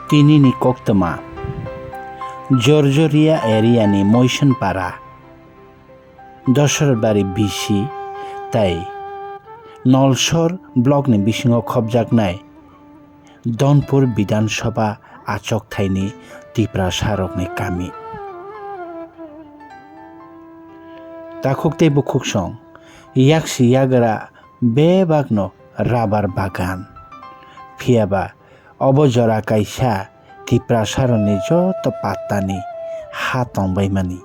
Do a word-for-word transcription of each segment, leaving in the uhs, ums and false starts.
Tinini koktwma, Jorjoria area ni Moisenpara, Dosrotbari B C tai Nolsor block ni bisingo khopjaknai Donpur Bidhan Sabha achok thaini Tiprasa rokni kami. Takhuk tei bukhuksong, yaksi yagra bebakno rubber bagan. Phiyaba obo jora kaisa Tiprasarokni joto pattani ha tongbaimani.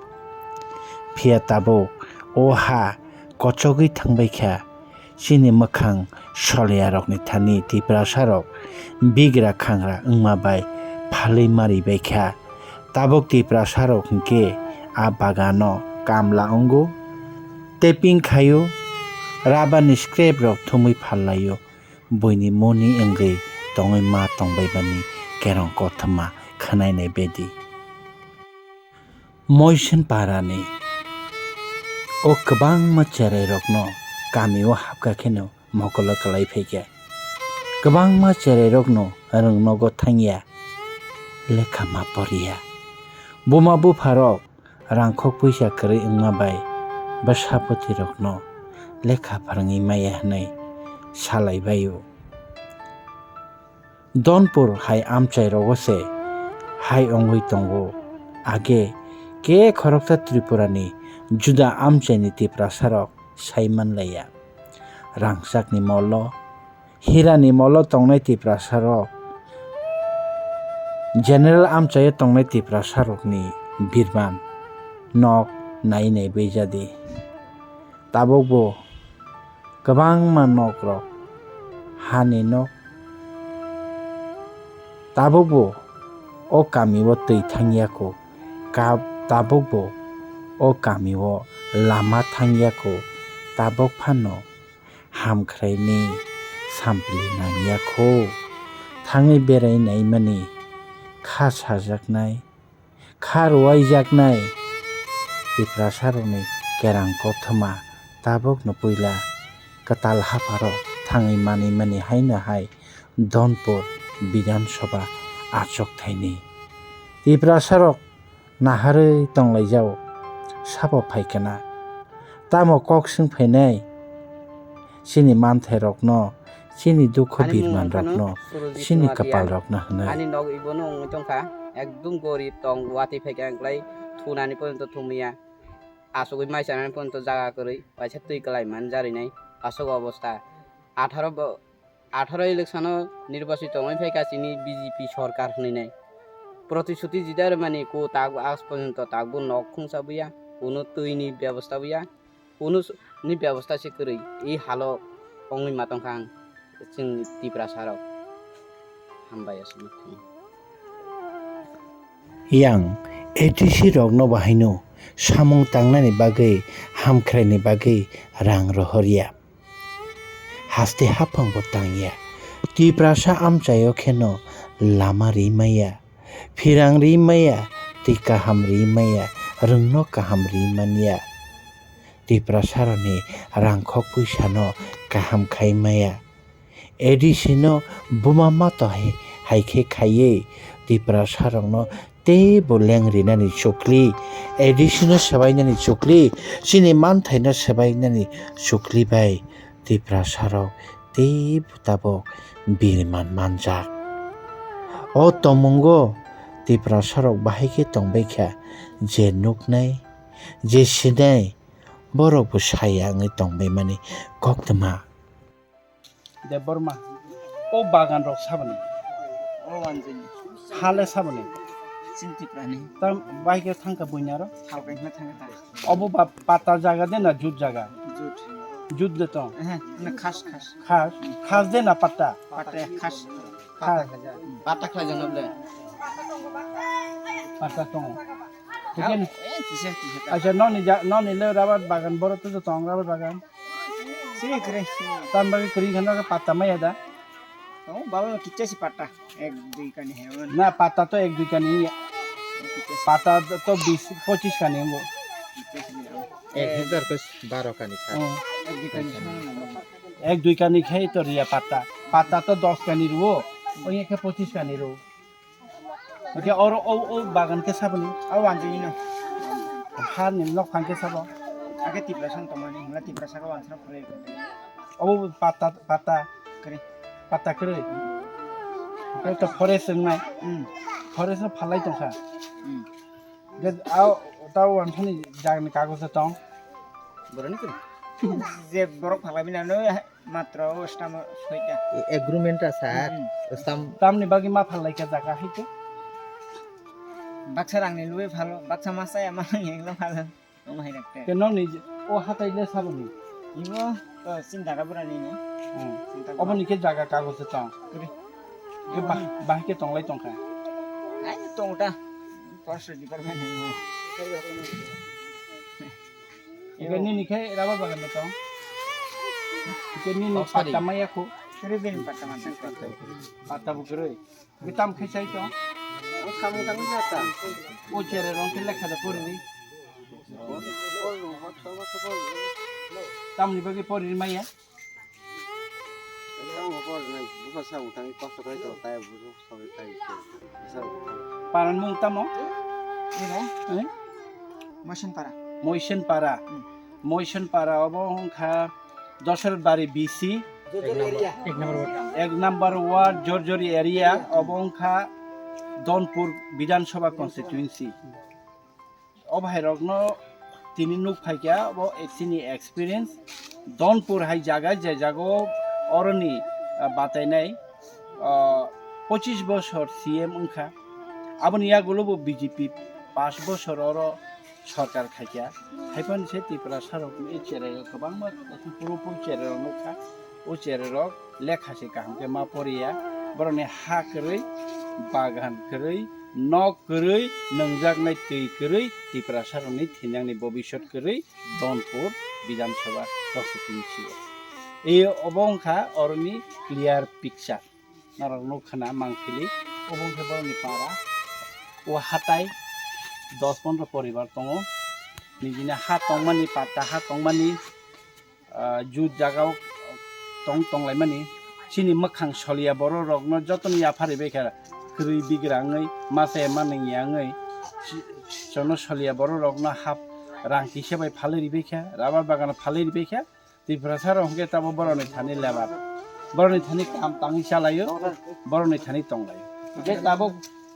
Phiya tabuk o ha kochogwi thangbaikha, chini mwkhang soliyarokni thani Tiprasarok bigra khangra wngma bai phalwi maribaikha. Tabuk Tiprasarok hinkhe a bagano kamla wngo, tapping khaio, rubber ni scrap rok thumwi phallaio, buini muni wngwi tongwi ma tongbaibani kerong kothoma khwnainai bedi. Moisenparani o kwbangma cherairokno kamio hapkha kheno mokolo kwlai phaikha. Kwbangma cherairokno rwng nogo thangya, lekha ma poriya. Buma bupharok rangkhok puisa kwrwi wngma bai bwsaputirokno lekha phrwngwi maya hwnwi salaibaio. Donpur hai amchai rogo se hai wngwi tongo. Age khe khoroksa Tripurani juda amchaini Tiprasarok sai manlaiya. Rangchakni molo, hirani molo tongnai Tiprasarok, general amchaio tongnai Tiprasarokni birman nok nai nai bai jadi. Tabukbo kwbangma nokrok, hani nok. Tabukbo o kamio twi thangya kho, ka-, tabukbo o kamio lama thangya kho, tabuk phano hamkhraini sampli nangya kho. Thangwi berai naimani kha sajaknai, kha rwaijaknai Tiprasarokni kerang kothoma tabukno puila kwtal hapharo thangwi manwi mani haino hai Donpur Bidhan Sabha achok thaini. Tiprasarok naharwi tonglaijao, sabo phaikha na? Tamo kok swng phainai? Chini manthairokno, chini dukho birmanrokno, chini kwpalrokno hwnwi. Ani nog ibono wngwi tongkha, ekdum gorib tong, watwi phaikha wngklai thunani porjonto thumya, asugwi mai chanani porjonto jaga kwrwi, waisa twi kwlai man jarinai aswk obosta. Atharo bo, atharo election-o nirbachit tongwi phaikha chini B J P sorkar hwnwi nai. Protishuti jida rwmani ko tabuk aaj porjonto tabuk nok khungsa buya, kuno twini bebosta buya, kuno s-, ni bebosta se kwrwi. I halo wngwi ma tongkha ang chwngni Tiprasarok. Hambai aswk. Yang A D C rokno bahaino samung tangnani bagwi, hamkhraini bagwi rang rohorya. Haste haphangbo tangya. Tiprasa amchaio kheno lama ri maya, phirang ri maya, tei kaham ri maya, rwngno kaham ri manya. Tiprasarokni rangkhok puisano kaham khai maya. A D C no buma mato hai, hai khe khaiwi Tiprasarokno teibo leng rinani chukli, A D C no swbainani chukli, chini manthaino swbainani chukli bai Tiprasarok teibo tabuk birman manjak. O tongmungo Tiprasarok bahai khe tongbaikha, je nuknai, je sinai, borokbo saya wngwi tongbaimani koktwma. Debbarma, o bagan rok saboni? O manjini. Hale saboni? Chini Tiprani. Tam bai khe thangkha buinaro? Thangkha, thangkha. Obo ba pata jaga de na jut jaga? Jut. Jut de tong? Eh, na khas, khas. Khas? Khas de na pata? Pata, khas. Khas. Pata khlaijakno ble. Pata tongo. Thik khe, eh, kisa, kisa ta. Acha, noni ja-, noni le rubber bagan, boro to tong rubber bagan. Sini kre. Tam bagwi kring khana pata maya da? Oh, baba, kicha si pata. Ek dui kani hai. Na, pata to ek dui kani. Kicha si. Pata to bis, pochis kani mo. Kicha si. Ek hajar to baro kani sa. Oh. Ek dui kani. Ek dui kani khai to riya pata. Pata to dos kani ruo. Oye khe pochis kani ruo. Oke, oro o, o bagan ke saboni? O wanjani no. Hani nok phang ke sabo? Ake Tiprasa tongmani, himla Tiprasa ko wansana phulai. Obo pata, pata. Kare. Pata kare. Oke, to forest nai. Hmm. Forest no phalai tongkha. Hmm. Ge, a, ta wansani jagani kagoj tong. Boroni kare. Je borok phalai bina no. Matro o stamp soita. Agreement ta sir. Hmm. Stamp. Tamni bagwi ma phallaikha jaga haikhe? Baksa rangni lubui phalo, baksa ma chaya ma nangya phalo. Omo hai rakte. Ke nokni o hatai le saboni? Ibo to sin jaga burani ni. Hmm. Sinta Oboni khe jaga kagoj tong. Kuri. Ke bah-, bahai khe tonglai tongkha. Ai tongta. Forest department ni. Hingke nini khe rubber bagan no tong? Hingke nini patta maya kho? Kiri bini patta mantang kho. Patta bo kwrwi. Hingke tam khe sai tong? O samung tangwi jata. O chere rong khe lekha da pori. Tamni bagwi pori maya? Paran mung tamo? Ino? Eh? Moisin para. Moisin para. Hmm. Moisin para obo wngkha Dosrat Bari B C. Ek number ward. Ek number ward, Jorjori area, obo wngkha Donpur Bidhan Sabha constituency. O bhai rokno tini nuk phaikha, bo chini experience. Donpur hai jaga, je jaga o oroni, ah, batainai, ah, pochis bosor C M wngkha. Aboni yagulo bo B J P pas bosor oro sorkar khaikha. Haiphano se Tiprasa rokni cherai kwbangma puro puro cherai rok nukha. O cherai rok lekha se kaham khe ma poriya. Borokni ha kwrwi, bagan kwrwi, nok kwrwi, nungjaknai twi kwrwi, Tiprasa rokni thinangni bobisot kwrwi, Donpur Bidhan Sabha constituency o. E obo wngkha oroni clear picture. Norok nuk khna mangpili, obo wngkha borokni para. O hatai dos pondro poribar tongo. Nijini ha tongmani, patta ha tongmani, ah, jut jaga o tong tonglaimani. Chini mwkhang soliya borok rokno jotono yapharwi bai kha, kwrwi bigra wngwi, masa ya manwi ya wngwi, chi-, chono soliya borok rokno hap rang kisa bai phalwi ribai kha, rubber bagan phalwi ribai kha. Tiprasa rok hwnkhe tabo borokni thani lebar, borokni thani kam tangwi chalaio, borokni thani tonglaio. Hwnkhe tabuk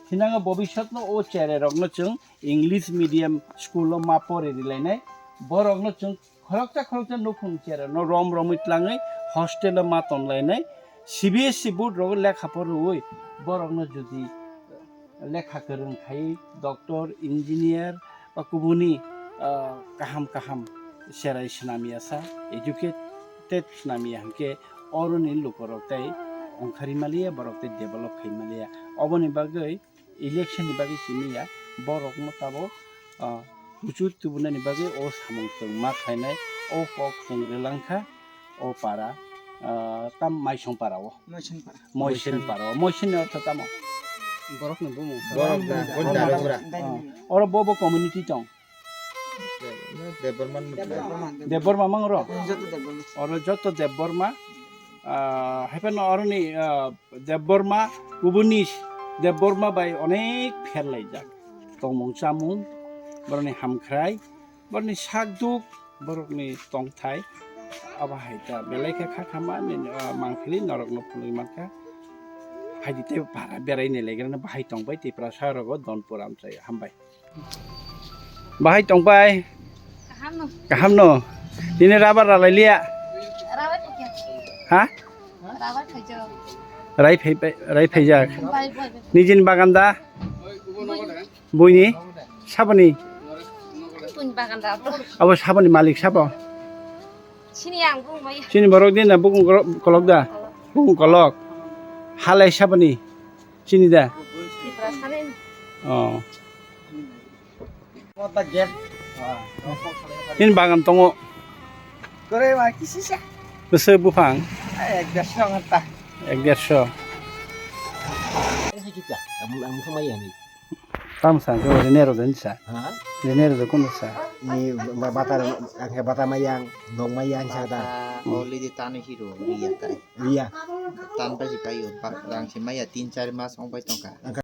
thinango bobisotno o cherai rokno chwng English medium school o ma pori rilainai, borokno chwng khoroksa khoroksa nukhung cherano rom romwi tlangwi hostel o ma tonlainai, C B S E board rogo lekha poriwi borokno jodi lekha kwrwng khai doctor, engineer ba kubuni, ah, kaham kaham cherai swnamya sa, educated swnamya hwnkhe oroni lukorok tei ongkhari maliya, borok tei develop khai maliya. Oboni bagwi election ni bagwi simi ya, borokno tabuk, ah, kuchuk tubunani bagwi o samung chwng ma khlainai, o kok chwng rwlangkha, o para, ah, tam Maisong para o. Moisin para. Moisin para o. Moisin ni ortho tamo? Borokni bumung. Borok da, Borok da, da, Borok da. Da. Ah, oro bo bo community tong? Debbarma no. Debbarma mang ro? Joto Debbarma. Oro joto Debbarma. Ah, haiphano oroni, ah, Debbarma, kubuni Debbarma bai onek pherlaijak. Tongmung chamung, borokni hamkhrai, borokni sakduk, borokni tongthai, abo hai ta belai khe kha kha ma nini, ah, mangpili norokno phunui mankha. Phaidi tei para berai ni legrano bahai tongbai Tiprasa rogo Donpur amchai hambai. Bahai tongbai. Kaham no. Kaham no. Tini rubber ralai liya. Rubber paikha. Ha? Rubber paikha. Rai phai, rai phaijak. Bai, bai, bai. Nijin bagan da? Bai. Buini? Saboni? Buini bagan da to. Abo saboni malik sabo? Sini ang bung bai. Sini borok din na bukung kolok, kolok da? Bukung kolok. Halai saboni? Sini da? Tipra sani. Oh. Kota gate. Ini bagan tongo. Kore wa kisisa. Bese bufang. Ek derso ngata. Ek derso. Ini kita. Amun amun sama ya ni. Tam sa, ko rene ro den sa. Ha? Rene ro kono sa. Ni ba-, bata, angke bata mayang, dong mayang sa ta. Bata, oli di tani hiro, ria tai. Ria. Tan pai si payo, ba-, rang si maya tin char mas ong pai tongka.